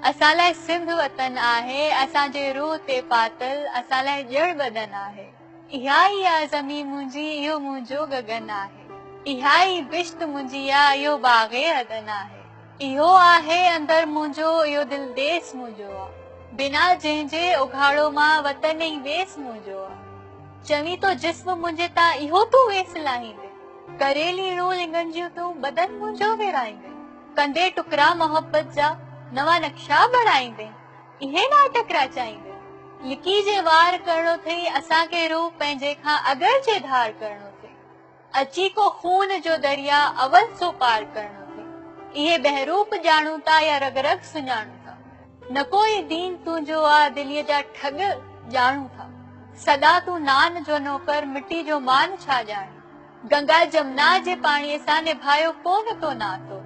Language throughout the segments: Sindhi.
اسان لاء سنڌ وطن آهي، اسان جي روح تي پاتل، اسان لاء ڄڻ بدن آهي. اها ئي آ زمين منهنجي، اهو منهنجو گگن آهي. اها ئي بهشت منهنجي آ، اهو باغ عدن آهي. اهو آهي اندر منهنجو، اهو دل ديس منهنجو آ. بنا جنهن جي اگهاڙو مان، وطن ئي ويس منهنجو آ. چوين ٿو جسم منهنجي تان، اهو تون ويس لاهيندين. ڪري ليڙون لڱن جون تون، بدن منهنجو ورهائيندين. ڪندي ٽڪرا محبت جا، نوان نقشا بڻائيندين، اهي ناٽڪ رچائيندين. لڪي جي وار ڪرڻو ٿئي، اسان کي روح پنهنجي کان اگر جي ڌار ڪرڻو ٿئي. اچي ڪو خون جو درياء اول سو پار ڪرڻو ٿئي. اهي بهروپ ڄاڻون ٿا يا رڳ رڳ سڃاڻون ٿا. نه ڪو ئي دين تنهنجو آ دليء جا ٺڳ ڄاڻون ٿا. سدا تون نان جو نوڪر مٽي جو مان ڇا ڄاڻين. گنگا جمنا جي پاڻيء سان نڀايو ڪونه تو ناتو.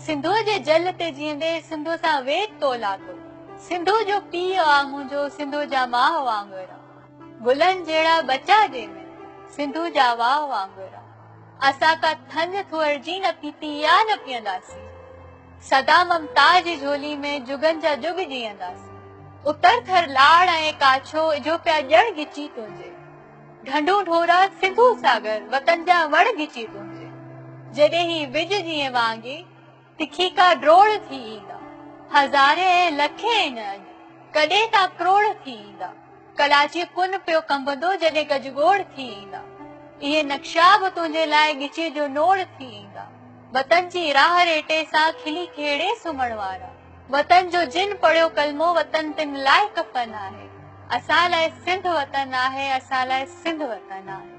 سنڌوء جي جل تي جيئندي سنڌوء سان وير تو لاتو. سنڌوء جو پيء آ منهنجو سنڌوء جا ماء وانگر آ. گلن جهڙا ٻچا جنهن ۾ سنڌوء جا واء وانگر آ. اسان ڪا ٿڃ ٿوئر جي نه پيتي يا نه پيئنداسين. سدا ممتا جي جهولي ۾ جڳن جا جڳ جيئنداسين. اتر ٿر لاڙ ۽ ڪاڇو اجهو پيا ڄڻ ڳچي تنهنجي. ڍنڍون ڍورا سنڌو ساگر وطن جا وڻ گچي تنهنجي. جڏهن هي وڄ جيئن وانگي تکي ڪا ڊوڙ ٿي ايندا. هزارين ۽ لکين نه اڄ ڪڏهن تان ڪروڙ ٿي ايندا. ڪلاچي ڪن پيو ڪنبندو جڏهن گجگوڙ ٿي ايندا. اهي نقشا به تنهنجي لاء ڳچي جو نوڙ ٿي ايندا. وطن جي راهه ريٽي سان کلي کيڙي سمهڻ وارا. وطن جو جن پڙهيو ڪلمو وطن تن لاء ڪفن آهي. اسان لاء سنڌ وطن آهي اسان لاء سنڌ وطن آهي.